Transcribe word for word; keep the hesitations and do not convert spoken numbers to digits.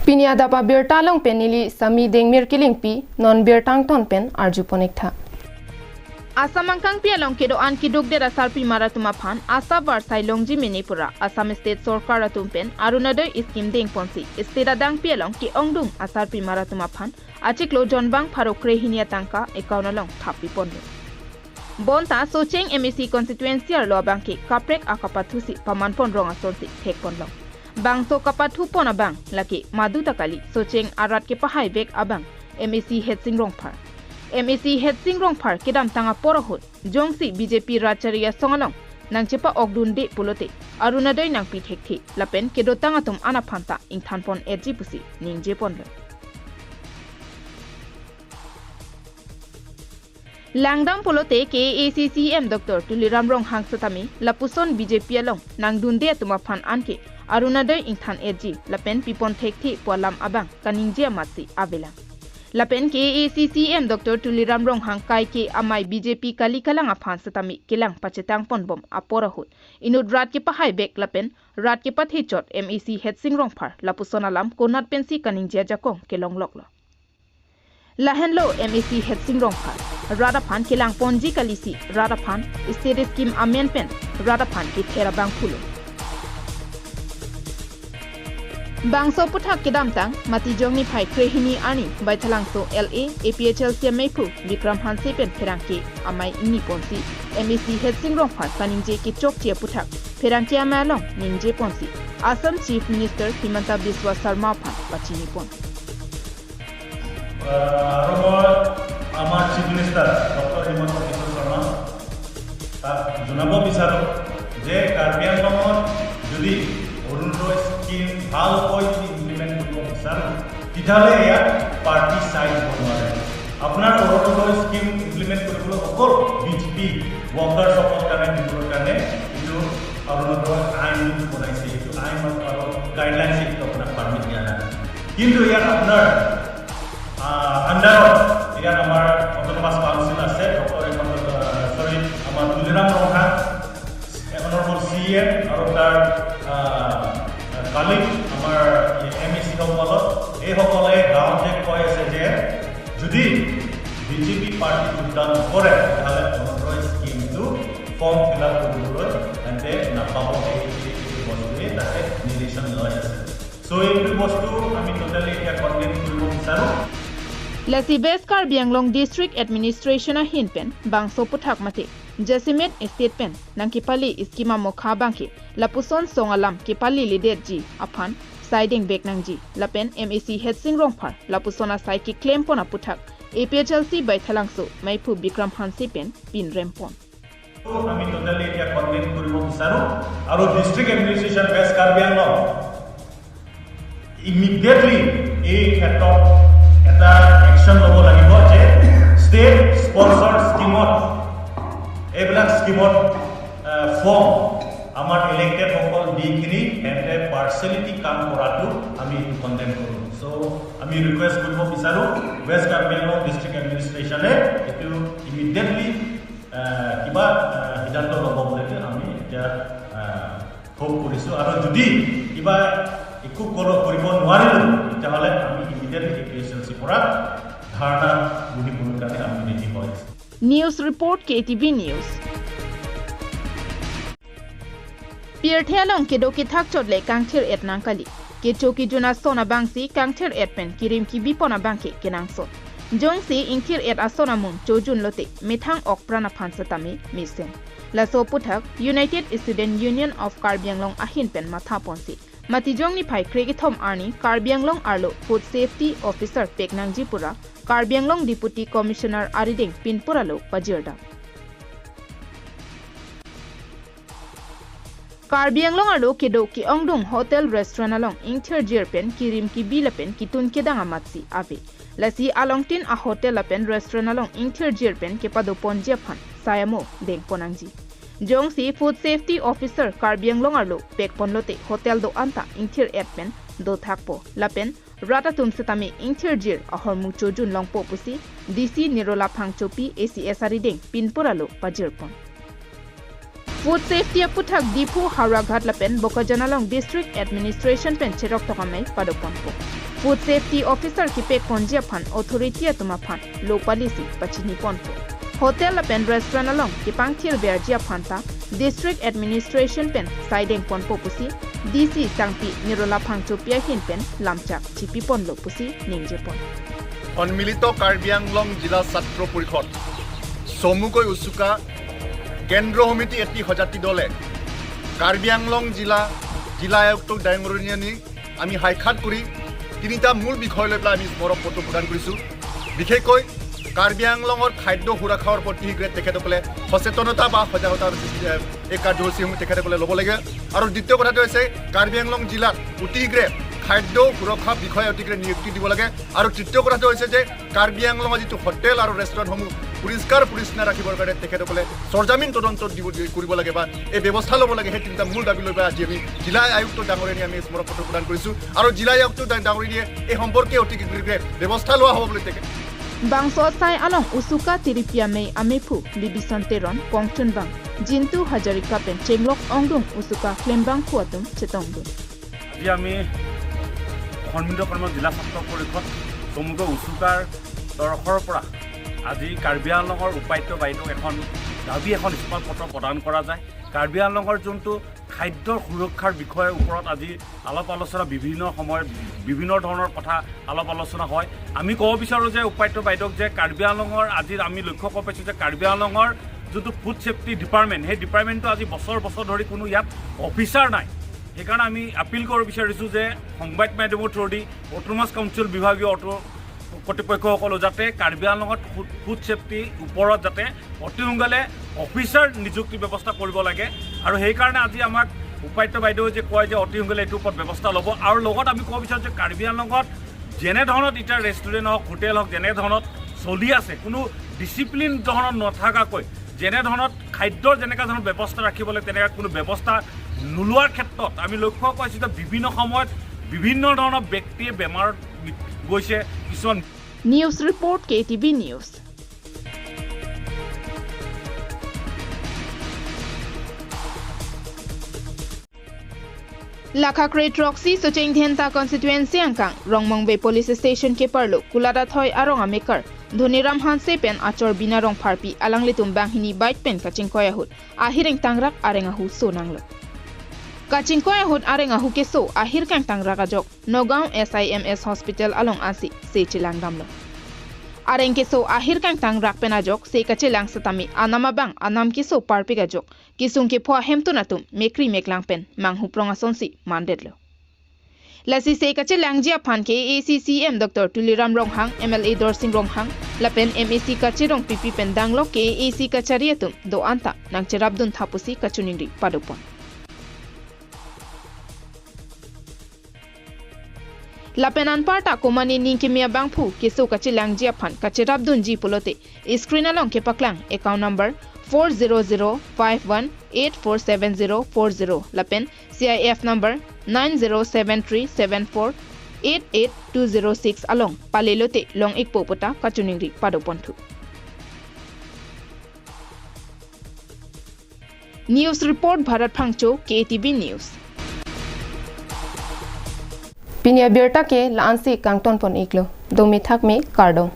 Pini adap abirta along pen neli Sami Dengmir Kilingpi, non birta angton pen arjupon-ik tha. Assam angkangpi along kedo-an kedukdet asarpimar atum aphan ASHA varsai longji mene pura Assam State Sorkar atum pen Orunodoi scheme dengponsi state adangpi along ke-ongdung asarpimar atum aphan achiklo jonbang pharo krehini atangka account along thappiponlo. Bonta Socheng M A C constituency arlo abangke kaprek akapathusi pamanpon rong asonsi thekponlong. Bangso kapathupon abang lake madu ta kali, Socheng arat kepahaivek abang M A C Headsing Rongphar. M A C Headsing Rongphar kedamtang apor ahut jongsi B J P rat chari asong along nangchepa-okdunde pulote Orunodoi nangpi thekthe lapen kedotang atum an aphan ta ingthanpon-etji pusi ningjeponlo. Langdam pulote K A A C C E M Doctor Tuliram Ronghang setame lapuson B J P along nangdunde atum aphan anke Orunodoi ingthan-etji lapen pipon thekthe pu alam abang kaningje amatsi avelang. Lapen K A A C C E M Doctor Tuliram Ronghang kaike amei B J P kali kalang aphan setame kelang pachetangponbom apor ahut inut rat kepahaivek lapen rat kepathe chot M A C Headsing Rongphar lapuson alam konat pensi kaningje ajakong kelongloklo. Lahenlo M A C Headsing Rongphar rat aphan kelangponji kalisi rat aphan state scheme amen pen rat aphan kether abang pulo. Bangso aputhak kedamtang Matijong niphai krehini arni Baithalangso L A A P H L C ameiphu Bikram Hanse pen pherangke amei ingniponsi M A C Headsing Rongphar kaningje kechokche aputhak pherangke amei along ningjeponsi Assam Chief Minister Himanta Biswa Sarma aphan pachinipon. আহ, আৰু মই আমাৰ chief minister doctor Himanta বিশ্ব শৰ্মা তাক জনাব বিচাৰোঁ যে কাৰ্বি আংলঙত যদি অৰুণোদয় স্কিম ভালকৈ যদি ইমপ্লিমেণ্ট কৰিব বিচাৰোঁ, তেতিয়াহ'লে ইয়াত পাৰ্টি চাইজ হ'ব নোৱাৰে। আপোনাৰ অৰুণোদয় স্কিম ইমপ্লিমেণ্ট কৰিবলৈ অকল বি জে পি ৱৰ্কাৰ্ছসকলৰ কাৰণে, দিবৰ কাৰণে এইটো অৰুণোদয় আইন বনাইছে, এইটো আইন আৰু গাইডলাইনছে এইটো আপোনাক পাৰ্মিট দিয়া নাই। কিন্তু ইয়াত আপোনাৰ, আহ, আণ্ডাৰত ইয়াত আমাৰ অট'নমাছ কাউন্সিল আছে, ডক্টৰ হিমন্ত, আহ, চৰি, আমাৰ তুলিৰাম ৰংহাং, অনাৰেবল চি ই এম আৰু তাৰ, আহ, কালিগ আমাৰ এম ই চি সকলক, এইসকলে গাঁৱত যে কৈ আছে যে যদি বি জে পি পাৰ্টি যোগদান নকৰে, তেতিয়াহ'লে অৰুণোদয় স্কিমটো ফৰ্ম ফিল আপ কৰিবলৈ তেন্তে নাপাব। এই, এই, এই বস্তুৱে তাতে নিৰ্দেশন লৈ আছে। চ' এইটো বস্তু আমি ট'টেলি এতিয়া কণ্ডেম কৰিব বিচাৰোঁ। Lasi West Karbi Anglong District Administration ahin pen bangso aputhak mate jasemet state pen nangkepali scheme amokha abangke lapuson song alam kepaliledetji aphan saidengvek nangji lapen M A C Headsing Rongphar lapuson asai keklempon aputhak A P H L C Baithalangso meiphu Bikram Hanse pen pinrempon. আমি totally এতিয়া condemn কৰিব বিচাৰোঁ আৰু district administration west Karbi Anglong immediately এই ক্ষেত্ৰত এটা একশ্যন ল'ব লাগিব যে ষ্টেট স্পনচৰ্ড স্কিমত, এইবিলাক স্কিমত, আহ, ফৰ্ম আমাৰ ইলেক্টেডসকল দি কিনি সিহঁতে পাৰ্চিয়েলিটি কাম কৰাটো আমি এইটো কণ্ডেম কৰোঁ। চ' আমি ৰিকুৱেষ্ট কৰিব বিচাৰোঁ ৱেষ্ট কাৰ্বি আংলং ডিষ্ট্ৰিক্ট এডমিনিষ্ট্ৰেশ্যনে এইটো ইমিডিয়েটলি, আহ, কিবা, আহ, সিদ্ধান্ত ল'ব বুলি আমি এতিয়া, আহ, হোপ কৰিছোঁ। আৰু যদি কিবা একো কৰ-, কৰিব নোৱাৰিলোঁ, তেতিয়াহ'লে আমি immediately A P H L চিৰ পৰা ধৰ্ণা বহিবলৈ কাৰণে আমি ৰেডি হৈ আছোঁ। News report, K T V News. Pirthe along kedo kethak chot le kangthir-et nang kali. Kecho kejun ason abangsi kangthir-et pen kerim kebipon abangke kenangsot. Jongsi ingthir-et ason amun chojun lote methang okpran aphan setame mesen. Laso aputhak United Student Union of Karbi Anglong ahin pen mathaponsi Matijong niphai krekethom arni Karbi Anglong arlo Food Safety Officer pek nangji pura Karbi Anglong Deputy Commissioner arideng pinpura lo pajirdam. Karbi Anglong arlo kedo ke-ongdung hotel restaurant along ingthirjir pen kerim kebi lapen ketun kedang amatsi ave. Lasi alongtin a hotel lapen restaurant along ingthirjir pen kepadoponji aphan sai amo dengpon nangji. Jongsi Food Safety Officer Karbi Anglong arlo pekpon lote hotel do-an ta ingthir-et pen dothakpo lapen rat atum setame ingthirjir ahormu chojun longpo pusi D C Nirola Phangchopi A C S arideng pinpura lo pajirpon. Food safety aputhak Diphu, Howraghat lapen Bokajan along District Administration pen cherok tok amei padoponpo. Food Safety Officer kepekponji aphan authority atum aphan lo palisi pachiniponpo. Hotel lapen restaurant along kepangthir berji aphan ta District Administration pen saidengponpo pusi D C Sangpi Nirola Phangchopi ahin pen lamchak chipiponlo pusi ningjepon. সন্মিলিত কাৰ্বি আংলং জিলা ছাত্ৰ পৰিষদ চমুকৈ উচুকা কেন্দ্ৰ সমিতি এটি সজাতি দলে কাৰ্বি আংলং জিলা জিলা আয়ুক্ত ডাঙৰীয়ানী আমি সাক্ষাৎ কৰি তিনিটা মূল বিষয় লৈ পেলাই আমি স্মাৰক পত্ৰ প্ৰদান কৰিছোঁ। বিশেষকৈ কাৰ্বি আংলঙৰ খাদ্য সুৰক্ষাৰ প্ৰতি শীঘ্ৰে তেখেতসকলে সচেতনতা বা সজাগতাৰ সৃষ্টি, এ, এই কাৰ্যসূচীসমূহ তেখেতসকলে ল'ব লাগে। আৰু দ্বিতীয় কথাটো হৈছে কাৰ্বি আংলং জিলাত অতি শীঘ্ৰে খাদ্য সুৰক্ষা বিষয়া অতি শীঘ্ৰে নিযুক্তি দিব লাগে। আৰু তৃতীয় কথাটো হৈছে যে কাৰ্বি আংলঙৰ যিটো হোটেল আৰু ৰেষ্টুৰেণ্টসমূহ পৰিষ্কাৰ পৰিচ্ছন্ন ৰাখিবৰ কাৰণে তেখেতসকলে চৰজামিন তদন্ত দিব কৰিব লাগে বা এই ব্যৱস্থা ল'ব লাগে। সেই তিনিটা মূল দাবী লৈ পেলাই আজি আমি জিলা আয়ুক্ত ডাঙৰীয়ানী আমি স্মাৰক পত্ৰ প্ৰদান কৰিছোঁ। আৰু জিলা আয়ুক্ত ডাঙ- ডাঙৰীয়ানীয়ে এই সম্পৰ্কে অতি শীঘ্ৰে ব্যৱস্থা লোৱা হ'ব বুলি তেখেত Bangso asai along Usuka Tiripi Amei amephu Bibison Teron, Kongchunbang Jintu Hazarika pen chenglok ongdung Usuka klembangphu atum chetongdun. আজি আমি সন্মিলিত কৰ্ম জিলা ছাত্ৰ পৰিষদ চমুকৈ উচুকাৰ তৰফৰ পৰা আজি কাৰ্বি আংলঙৰ উপায়ুক্ত বাইদেউক এখন দাবী এখন স্মাৰক পত্ৰ প্ৰদান কৰা যায়। কাৰ্বি আংলঙৰ যোনটো খাদ্যৰ সুৰক্ষাৰ বিষয়ৰ ওপৰত আজি আলাপ আলোচনা বিভিন্ন সময়ত বিভিন্ন ধৰণৰ কথা আলাপ আলোচনা হয়। আমি ক'ব বিচাৰোঁ যে উপায়ুক্ত বাইদেউক যে কাৰ্বি আংলঙৰ আজি আমি লক্ষ্য কৰিব পাৰিছোঁ যে কাৰ্বি আংলঙৰ যোনটো ফুড ছেফটি ডিপাৰ্টমেণ্ট, সেই ডিপাৰ্টমেণ্টটো আজি বছৰ বছৰ ধৰি কোনো ইয়াত অফিচাৰ নাই। সেইকাৰণে আমি আপিল কৰিব বিচাৰিছোঁ যে সংবাদ মাধ্যমৰ থ্ৰুদি অট'নমাছ কাউন্সিল বিভাগীয় অটো কৰ্তৃপক্ষসকলো যাতে কাৰ্বি আংলঙত ফুড ফুড ছেফটি ওপৰত যাতে অতি সোনকালে অফিচাৰ নিযুক্তি ব্যৱস্থা কৰিব লাগে। আৰু সেইকাৰণে আজি আমাক উপায়ুক্ত বাইদেৱে যে কয় যে অতি সোনকালে এইটোৰ ওপৰত ব্যৱস্থা ল'ব। আৰু লগত আমি ক'ব বিচাৰোঁ যে কাৰ্বি আংলঙত যেনেধৰণত এতিয়া ৰেষ্টুৰেণ্ট হওক, হোটেল হওক, যেনেধৰণত চলি আছে, কোনো ডিচিপ্লিন ধৰণত নথকাকৈ যেনেধৰণত খাদ্যৰ যেনেকুৱা ধৰণৰ ব্যৱস্থা ৰাখিব লাগে, তেনেকুৱা কোনো ব্যৱস্থা নোলোৱাৰ ক্ষেত্ৰত আমি লক্ষ্য কৰিছোঁ যে বিভিন্ন সময়ত বিভিন্ন ধৰণৰ ব্যক্তিয়ে বেমাৰত গৈছে। কিছুমান News report, K T V News. Lakha kre throksi Socheng Dhenta constituency angkang Rongmongve police station keparlo Kulada Thoi arong amekar Dhoniram Hanse pen achor Bina Rongpharpi alanglitum banghini bike pen kachingkoi ahut ahir ingtangrak areng ahu sonanglo. Kachingkoi ahut areng ahu keso ahir kangtangrak ajok Nagaon S I M S hospital along asi se chelangdamlo. Areng keso ahir kangtangrak pen ajok se kachelang setame anam abang anam keso parpik ajok kesung kepho ahemtun atum mekri meklang pen manghuprong asonsi mandetlo. Lasi se kachelangji aphan K A A C C M Doctor Tuliram Ronghang, M L A Dorsing Ronghang lapen M A C kacherong pipi pen danglok K A A C kachari atum do-an ta nangcherapdun tha pusi kachiningri padopon. Lapen anparta komane ning keme abangphu keso kachelangji aphan kacherapdunji pulote screen along kepaklang account number four zero zero five one eight four seven zero four zero lapen C I F number nine zero seven three seven four eight eight two zero six along palelote long-ikpo puta kachiningri padoponthu. News report Bharat Phangcho, K T V News. Pini abirta ke la-ansi kangtonpon-iklo. Dome thakme, kardom.